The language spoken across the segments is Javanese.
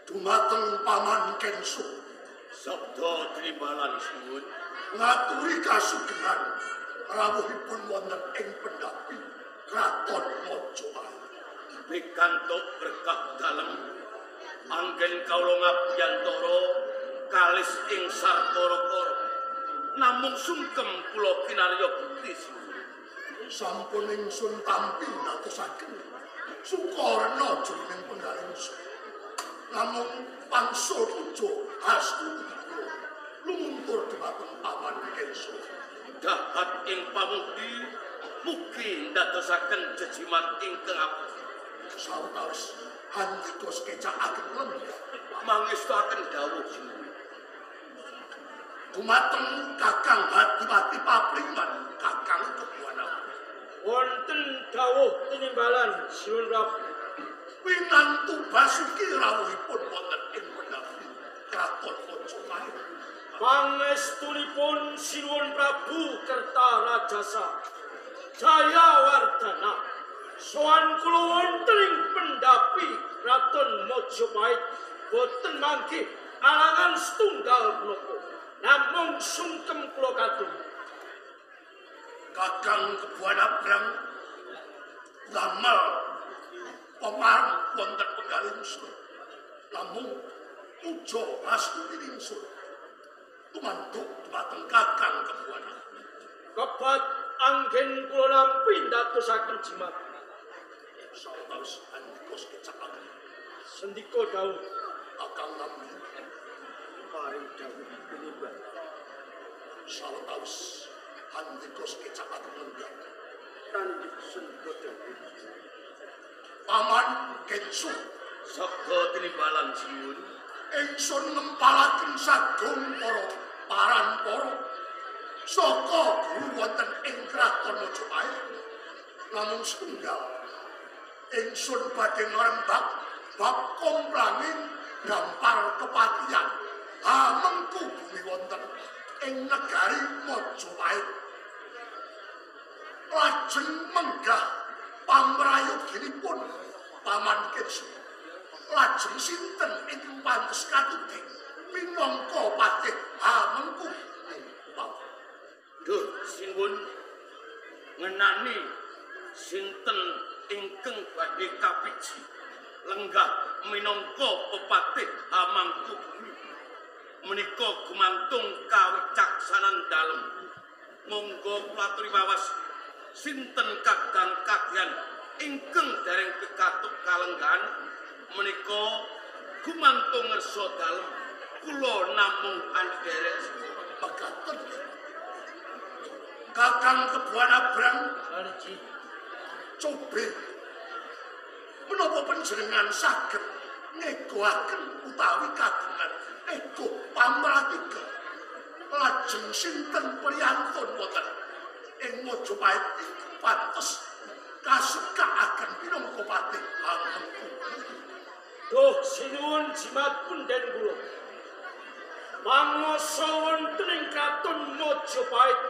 Dumateng Paman Kenso. Sabda trimbalan sinuwun. Ngaturi kasugengan rawuhipun wonten ing pendhapi Kraton Majapahit. Pikantuk berkah dalem anggen kawula ngabiyantara kalis ing sarkara-kara. Namung sungkem kula kinarya bukti sinuwun. Sampun ingsun tampi ndadosaken sukarna jroning penggalih ingsun. Namung pangsul puja hastu kula lumuntur dumateng Paman Kenso. Dahat ing pamukti mugi ndadosaken jejimat ingkang abdi. Sawetawis handika sekecakaken lenggah mangestuaken dawuh sinuwun. Dumateng Kakang Hadipati Papringan, Kakang Kebuana. Wonten dawuh tinimbalan sinuwun Prabu. Winantu Basuki rawuhipun wonten ing pendhapi Kraton Majapahit. Pangestunipun sinuwun Prabu Kertarajasa Jayawardana sowan kula wonten ing pendhapi Kraton Majapahit boten manggih alangan setunggal punapa, namung sungkem kula katur. Kakang Kebuana Brang damel pemareng wonten penggalih ingsun. Namung puja hastu ingsun tumantuk dumateng Kakang Kebuana. Kebat anggen kula nampi ndadosaken jimat. Sawetawis handika sekecakaken. Sendika dawuh. Kakang nampi paring dawuh tinimbal. Sawetawis handika sekecakaken lenggah. Kandhik sendika dawuh. Paman Kenso. Sabda tinimbalan sinuwun. Ingsun ngempalaken sagung para paranpara saka guru wonten ing Kraton Majapahit. Namung setunggal ingsun badhe ngrembak bab komplanging gampar kepatihan hamengku bumi wonten ing negari Majapahit. Lajeng menggah pamrayoginipun Paman Kenso. Lajeng sinten ingkang pantes katuding minangka patih hamengku? Duh sinuwun, ngenani sinten ingkang badhe kapiji lenggah minangka pepatih hamangku bumi menika gumantung kawicaksanan dalem. Monggo kula aturi wawas sinten kadang kadyan ingkang dereng pikatuk kalenggahan menika gumantung ngersa dalem. Kula namung andherek mekaten. Kakang Kebuana Brang cobe menapa panjenengan saged ngegohaken utawi kagungan ego pamratiga lajeng sinten priyantun wonten ing Majapahit ingkang pantes kasukaaken minangka patih hamengku. Duh sinuwun jimat punden kula. Panguwasa wonten ing Kraton Majapahit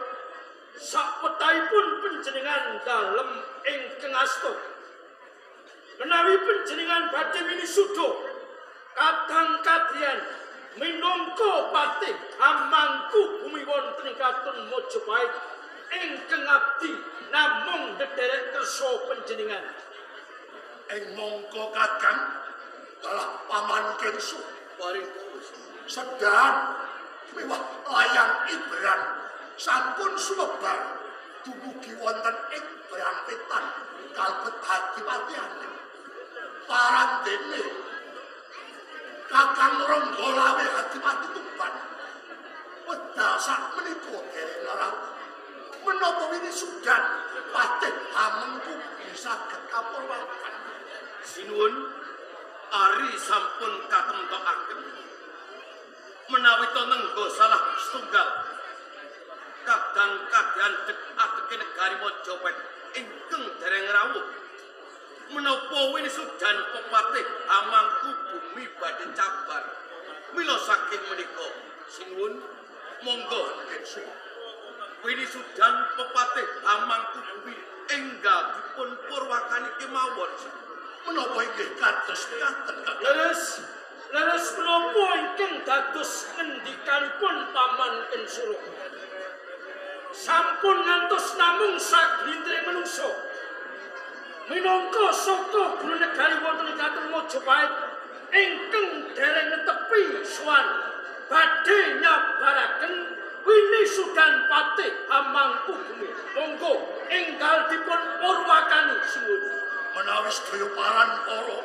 sakwetahipun panjenengan dalem ingkang asta. Menawi panjenengan badhe winisuda kadang kadyan minangka patih hamangku bumi wonten ing Kraton Majapahit ingkang abdi namung ndherek kersa panjenengan. Ing mongko Kakang dalah Paman Kenso paring dawuh sedan miwah layang ibran sampun sumebar dumugi wonten ing Brangwetan kalebet hadipatiane. Parandene Kakang Rangga Lawe Hadipati Tuban wedal sak menika dereng rawuh. Menapa winisudan patih hamengku saged kapurwakan? Sinuwun, ari sampun katemtokaken menawi to nenggo salah setunggal kadang kadyan adeke negari Majapahit ingkang dereng rawuh. Menapa winisudan pepatih hamangku bumi badhe cabar. Mila saking menika sinuwun monggo winisudan pepatih hamangku bumi enggal dipun purwakani kemawon. Menapa inggih kados mekaten? Leres, leres. Kados menapa ingkang dados ngendikanipun Paman Ken Sura? Sampun ngantos namung saglintring manungsa. Minangka saka guru negari wonten ing Kraton Majapahit ingkang dereng netepi sowan badhe nyabaraken Winisudan Patih Hamengkubumi. Monggo enggal dipun purwakani sinuwun. Menawi sedaya paran para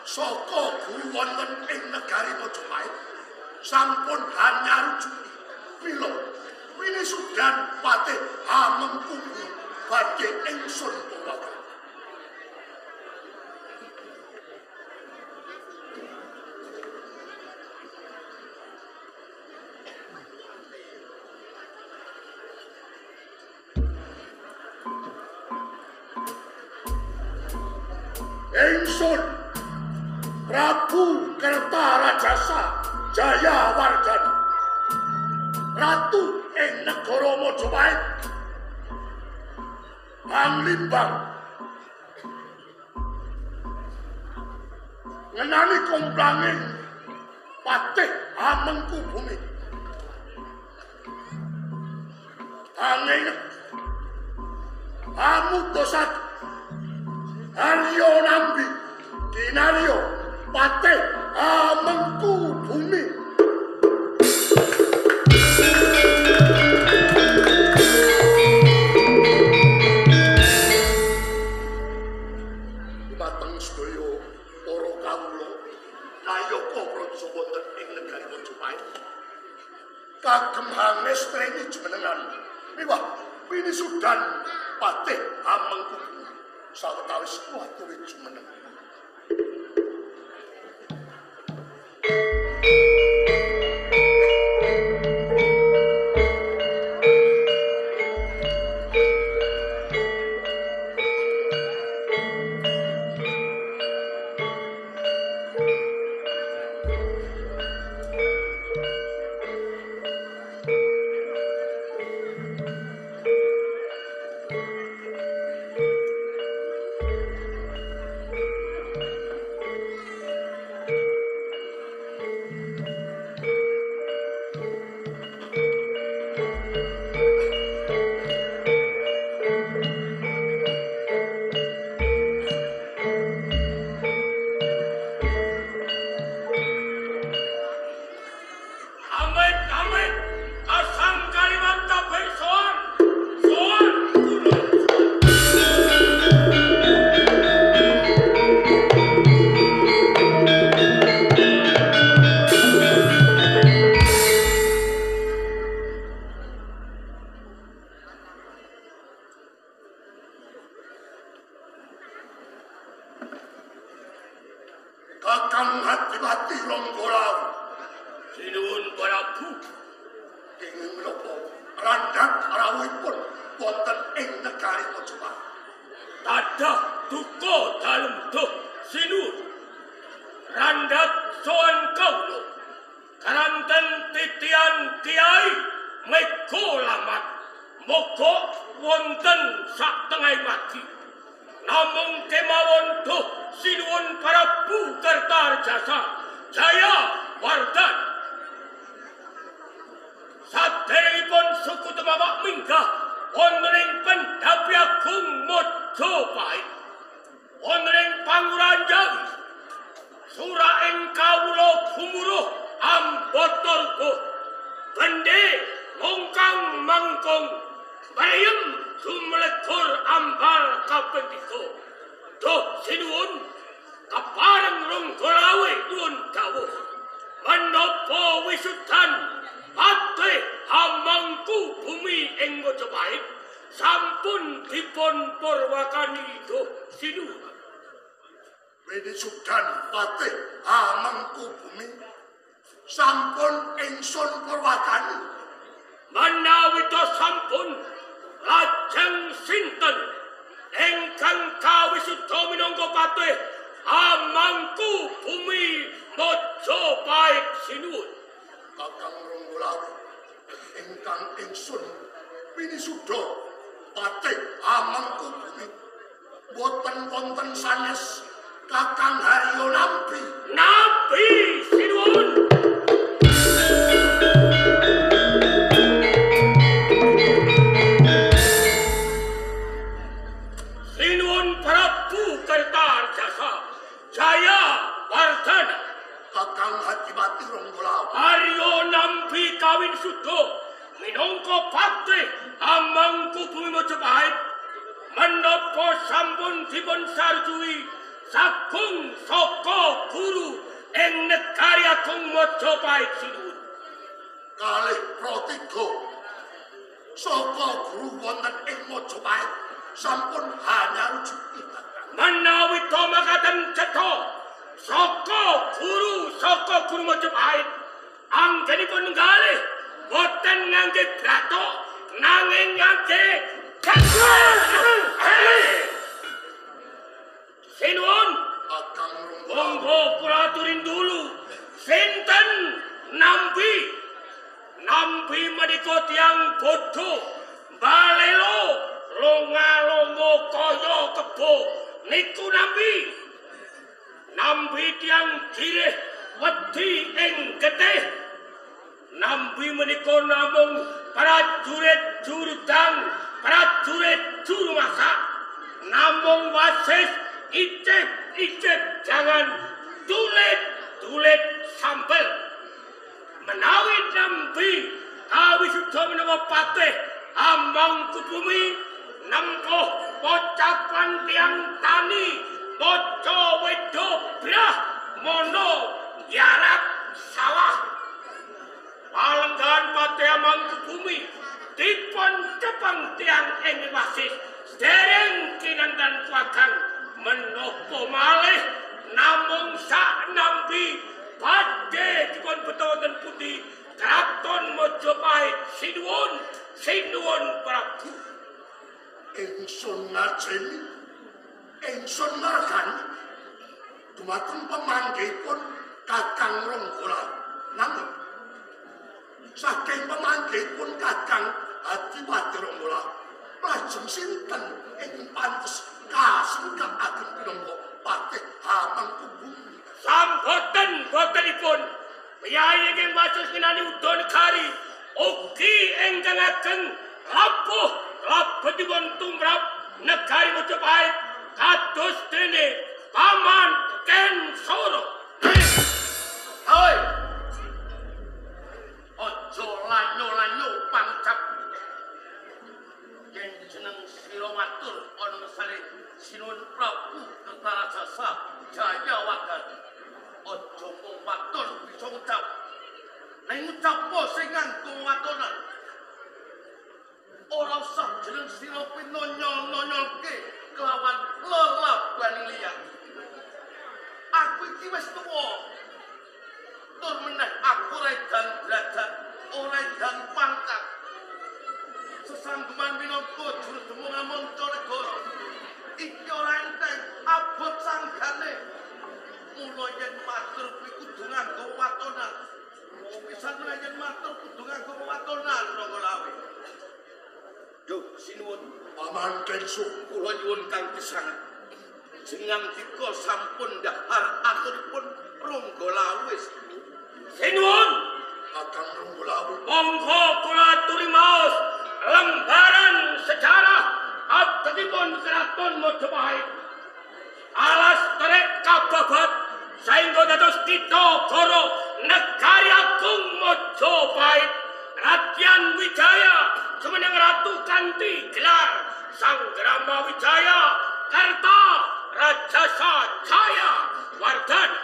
saka guru wonten ing negari Majapahit sampun hanyarujuki mila Winisudan Patih Hamengkubumi badhe ingsun purwakani. Ingsun Prabu Kertarajasa Jayawardana, ratu ing negara Majapahit, Panglimbang ngenani komplanging Patih Hamengkubumi. Angin amutosak Aryo Nambi Kinaryo Patih Hamengkubumi. Dumateng sedaya para kawula nayaka praja wonten ing negari Majapahit kagem hangestreni jumenengan miwah Winisudan Patih Hamengkubumi sawetawis waturi jumeneng. Kakang Adipati Ronggolawe. Sinuwun Prabu. Kenging menapa randhak rawuhipun wonten ing negari Majapahit? Tadah duka dalem duh sinuwun. Randhak sowan kawula karanten titian Kiai Mega Lamat moga wonten satengahing margi. Namung kemawon duh sinuwun Prabu Kertarajasa Jaya Wardana. Saderengipun suku tumawak minggah wonten ing Pendhapi Agung Majapahit, wonten ing Panguran Jawi, suraing kawula gumuruh ambata rubuh, bendhe mongkang mangkung breyem sumlegur ambal kaping tiga. Duh sinuwun kapareng Ronggolawe nyuwun dawuh menapa wisudan Patih Hamengkubumi ing Majapahit sampun dipun purwakani duh sinuwun. Winisudan Patih Hamengkubumi sampun ingsun purwakani. Menawi to sampun lajeng sinten ingkang kawisuda minangka Patih Hamengkubumi Majapahit sinuwun? Kakang Ronggolawe ingkang ingsun winisuda Patih Hamengkubumi boten wonten sanes Kakang Haryo Nambi. Nambi sinuwun. Adipati Ronggolawe. Arya Nambi kawin suda minangka patih Amangkubumi Majapahit menapa sampun dipun sarjuwi sagung saka guru ing negari agung Majapahit sinuwun. Kalih pratiga saka guru wonten ing Majapahit sampun hanyarujuki. Menawi to makaten cetha saka guru Majapahit anggenipun nggalih boten ngangge bratok nanging ngangge gandul. Sinuwun Kakang Ronggolawe. Monggo kula aturin dulu sinten Nambi. Nambi menika tiyang bodho balelo longa-longo kaya kebo niku Nambi. Nambi tiyang jirih wedi ing getih. Nambi menika namung prajurit jurudang, prajurit juru masak, namung wasis icip-icip jangan tulit-tulit sambel. Menawi Nambi kawisuda minangka patih Amangkubumi nempuh pocapan tiyang tani maca wedha brahmana yarap sawah. Palenggahan patih Amangkubumi dipun cepeng tiyang ing wasis dereng kinanten kuagang menapa malih namung sak Nambi badhe dipun beto wonten pundi Kraton Majapahit. Sinuwun, sinuwun Prabu. Ingsun ngajeni, ingsun margani dumateng pemanggihipun Kakang Ronggolawe. Nanging saking pemanggihipun Kakang Adipati Ronggolawe lajeng sinten ing pantes kasengkang ageng pinangka patih Amangkubumi? Samboten botenipun piyayi ingkang wasis ngenani uda negari ugi ingkang ageng labuh labetipun tumrap negari Majapahit kados dene Paman Ken Sora. Hoi. Aja lanyo-lanyo pangcap. Yen jeneng sira matur ana ngersane Sinuwun Prabu Kertarajasa Jayawagan. Aja mung matur bisa ngucap. Ning ngucap sing nganggo watonan. Ora usah jeneng sira pinonyo-nonyolke kelawan lelaban liya. Aku iki wis tuwa. Tur meneh aku ora edan derajat, ora edan pangkat. Sesangguman minangka juru demung manca negara. Iki ora enteng, abot sanggane. Mula yen matur kuwi kudu nganggo watonan. Pisan yen matur kudu nganggo watonan Ronggolawe. Duh, sinuwun Paman Kensu, kula nyuwun kang kesanget. Jeneng dika sampun dhahar aturipun Ronggolawe. Sinuwun Kakang Ronggolawe. Monggo kula aturi maos lembaran sejarah agetipun Kraton Majapahit. Alas terek kababat saengga dados kitha goro negari agung Majapahit. Radyan Wijaya jumeneng ratu kanthi gelar Sanggrama Wijaya Karta Rajasa Jaya Wardana.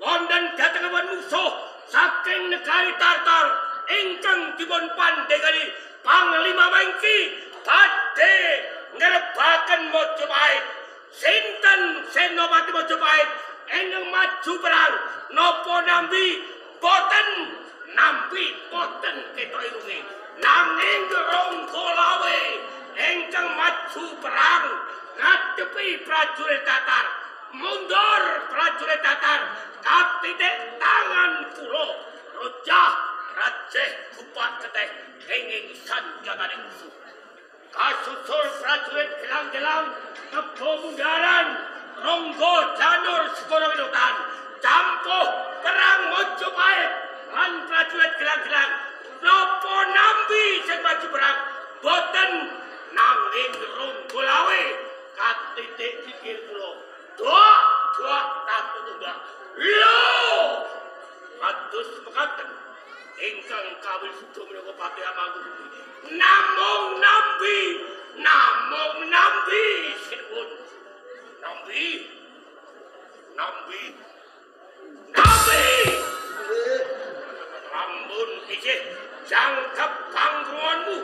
Wonten dhatengipun musuh saking negari Tartar ingkang dipun pandhegani Panglima Wengki badhe ngrebaken Majapahit. Sinten Senopati Majapahit ingkang maju perang napa Nambi? Boten Nambi, boten ketok irunge. Nanging Ronggolawe ingkang maju perang ngadepi prajurit Tatar. Mundur prajurit Tatar katitik tangan kula. Rojah rajeh gupak keteh kenging sanjatane musuh. Kasusul prajurit gelang-gelang kebo munggaran Ronggo Janur Segara Wilutan campuh perang Majapahit lan prajurit gelang-gelang. Napa Nambi sing maju perang? Boten, nanging Ronggolawe katitik sikil kula. Dua, dua, tatu tunggal. Lho! Kados mekaten ingkang kawisuda menika Patih Amangkubumi. Namung nampi, namung nampi sinuwun. Nampi. Nampi. Nampi. Lamun isih jangkep pangkrunganmu.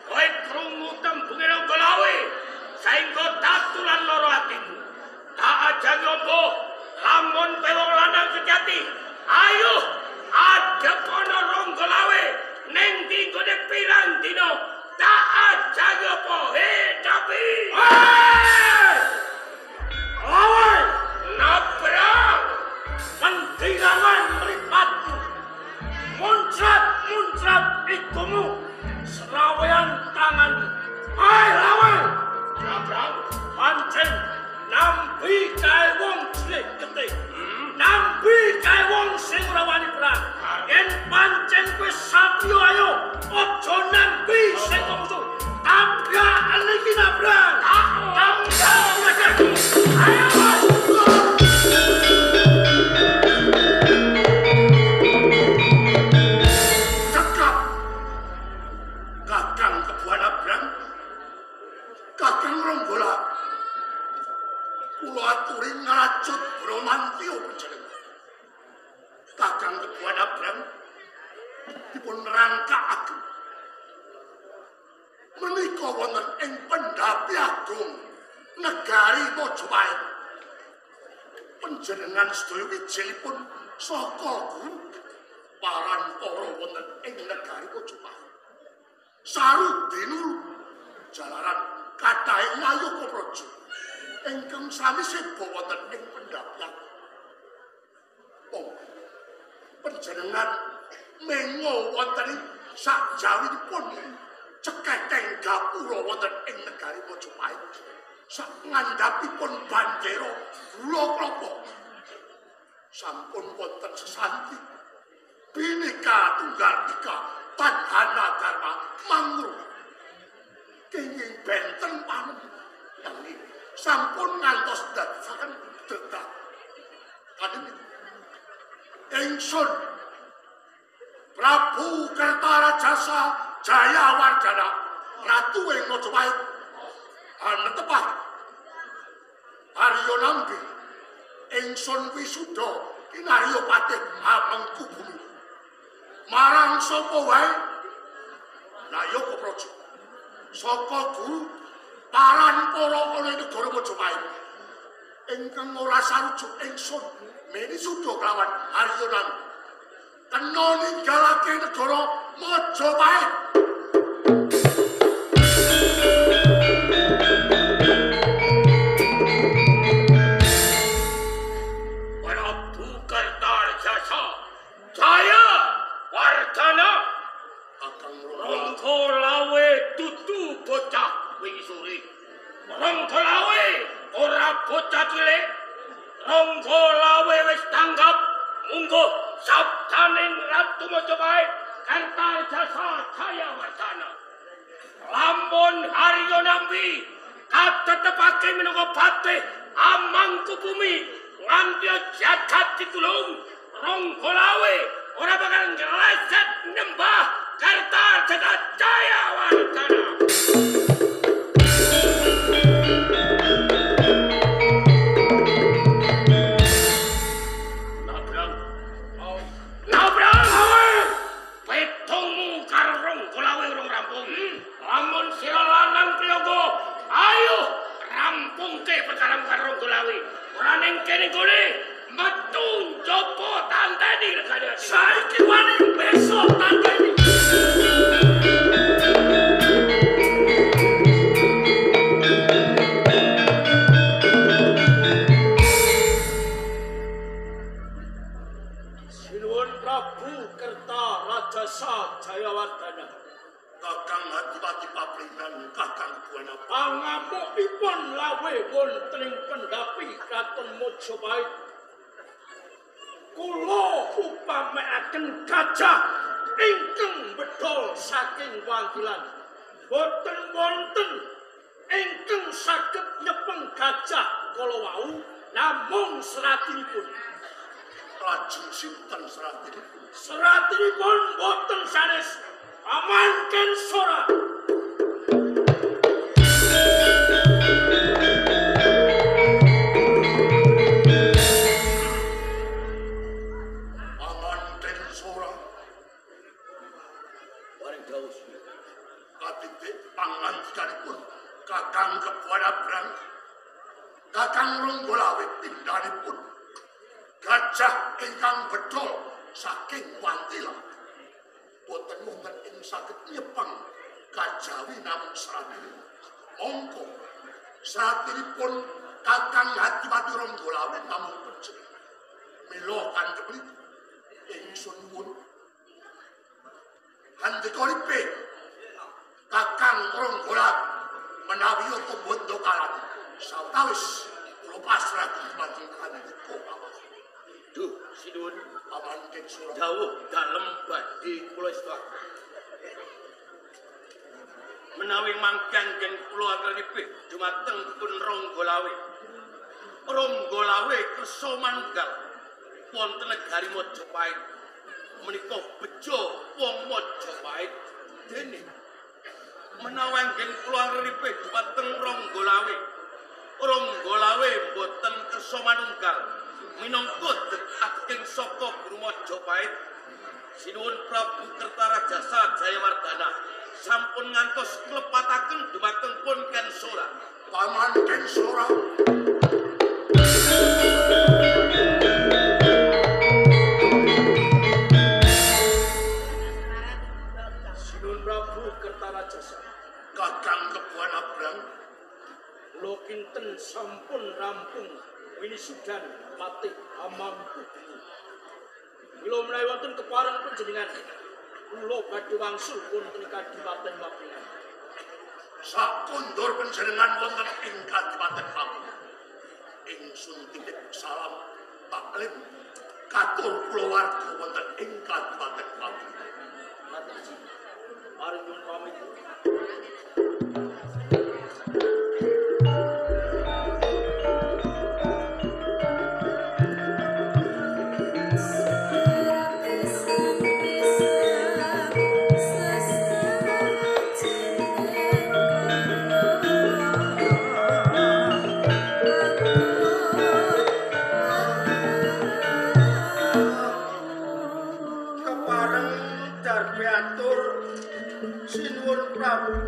Kowe krungu tembunge Ranggalawe saengga tatulan lara atimu. Tak ajang ombo lamun kowe wong lanang sejati. Ayo adep ana Ranggalawe ning ndi nggone pirang dina. Tak ajang apa he Nampi. Lawe nabrak mendirawan mripatmu. Muncrat-muncrat ikumu. Serawean tanganmu. Hai lawe nabrak pancen nampi kae wong cilik getih. Nampi kae wong sing ora wani perang. Yen pancen kowe satriya ayo aja nampi sing musuh. Tabrakan iki nabrak. Tabrak. Ayo. Cekap. Kakang Kebuana Brang, Kakang Ronggola, kula aturi ngracut Bramantya panjenengan. Kakang Kebuana Brang dipun rangkakaken menika wonten ing Pendhapi Agung Negari Majapahit. Panjenengan sedaya wijilipun saka guru parantara wonten ing Negari Majapahit. Sarudinul jalaran kathahing Ngayogya Praja ingkang sami seda wonten ing Pendhapi Agung. Monggo panjenengan mengo wonten ing sakjawinipun ceketeng gapura wonten ing Negari Majapahit. Sak ngandhapipun bandera gula klapa sampun wonten sesanti Bhinneka Tunggal Ika Tadhana Dharma Mangur kenging benten panemani sampun ngantos dadosaken detak kanthi ingsun Prabu Kertarajasa Jayawardana Ratu ing Majapahit anetepah Arya Nambi ingsun wisuda kinarya patih Hamengkubumi marang sapa wae Nayaka Praja saka guru paranpara ana ing negara Majapahit ingkang ora sarujuk ingsun minisuda kelawan Arya Nambi kena ninggalake negara Majapahit. Prabu Kertarajasa Jayawardana Kakang Ranggalawe dudu bocah wingi sore. Ranggalawe ora bocah cilik. Ranggalawe wis tanggap mungguh sabdaning Ratu Majapahit Kertarajasa Jayawardana. Lamun Arya Nambi katetepake minangka patih Amangkubumi nganti jagat ditulung, Ranggalawe ora bakal ngleset nyembah Kertarajasa Jayawardana. Nabrang. Nabrang. Petungmu karo Ranggalawe urung rampung. Lamun sira lanang priyaga, ayo rampungke perkara karo Ranggalawe. Ora ning kene gone metu njaba tanteni regane. Saiki wani besok tanteni. Sinuwun Prabu Kertarajasa Jayawardana. Kakang Adipati Papringan Kakang Buana Pangamukipun lawe wonten ing Pendhapi Kraton Majapahit. Kula upamekaken gajah ingkang bedol saking wanggilan. Boten wonten ingkang saged nyepeng gajah kala wau namung seratinipun. Lajeng sinten seratinipun? Seratinipun boten sanes Paman Kensora. Paman Kensora. Paring dawuh katitik pangandikanipun Kakang Kebon Abrang, Kakang Ronggolawe pindhanipun gajah ingkang bedol saking Wantila. Boten wonten ing saged nyepeng kajawi namung seratinipun. Mongko seratinipun Kakang Adipati Ronggolawe namung becik. Mila kandhep ingsun nyuwun handikalipe Kakang Ronggolawe menawi yata bondo kalan sawetawis kula pasrah dumateng kandika paman. Duh, sinuwun Paman Kensora. Dawuh dalem badhe kula estuaken. Menawi mangke anggen kula anggenipun dumateng pun Ronggolawe. Ronggolawe kersa manunggal wonten negari Majapahit. Menika bejo wong Majapahit dene menawi anggen kula anggenipun dumateng Ronggolawe. Ronggolawe mboten kersa manunggal minangka ageng saka Guru Majapahit. Sinuwun Prabu Kertarajasa Jayawardana sampun ngantos klepataken dumateng pun Kensora. Paman Kensora. Sinuwun Prabu Kertarajasa. Kakang Kebon Abrang, kula kinten sampun rampung winisudan patih amangku bumi. Mila menawi wonten kepareng panjenengan, kula badhe wangsul wonten kadipaten Wabringan. Sakondur panjenengan wonten ing kadipaten Wabringan. Ingsun titip salam taklim katur kulawarga wonten ing kadipaten Wabringan. Matur suwun. Paring nyuwun pamit.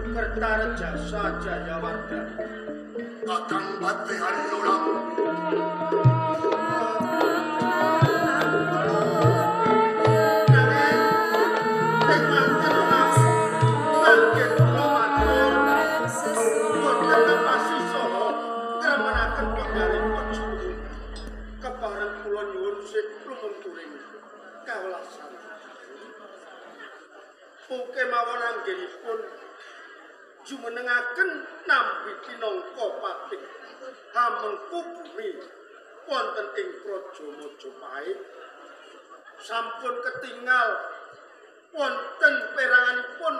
Kertarajasa Jayawardana. Kakang Patih Haryono. Kepareng kula nyuwun sih lumunturing kawelasan. Mungke mawon anggenipun jumenengaken nampi pinangka patih hamengku bumi wonten ing Praja Majapahit. Sampun ketingal wonten peranganipun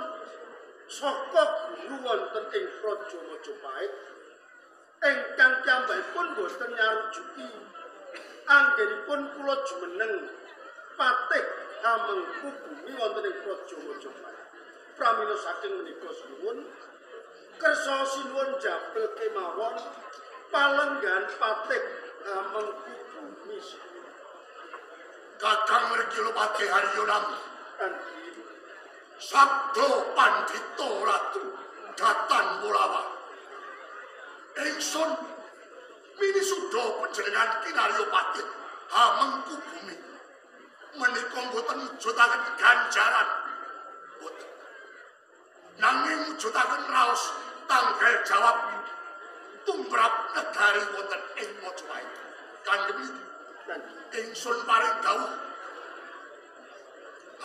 saka guru wonten ing Praja Majapahit ingkang piyambakipun boten nyarujuki anggenipun kula jumeneng patih hamengku bumi wonten ing Praja Majapahit. Pramila saking menika sinuwun kersa sinuwun jabel kemawon palenggan patih hamengku bumi. Kakang Regilo Patih Haryono Sabdo Pandita Ratu Datan Mulawa. Ingsun minisuda panjenengan kinarya patih hamengku bumi menika mboten mujudaken ganjaran. Mboten. Nanging mujudaken raos tanggal jawab tumrap negari wonten ing Majapahit. Kanggem ingsun paring dawuh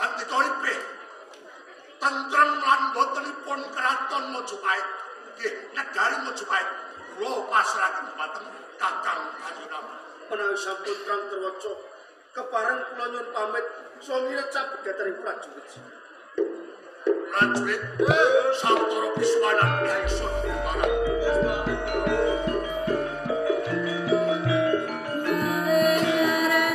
handikalipe tentrem lan botenipun kraton Majapahit nggih negari Majapahit kula pasrahaken dhumateng Kakang Kanyunama. Menawi sampun terang terwaca kepareng kula nyuwun pamit saha cabegataring prajurit. Prajurit sawetara piswanan ingsun pimaran.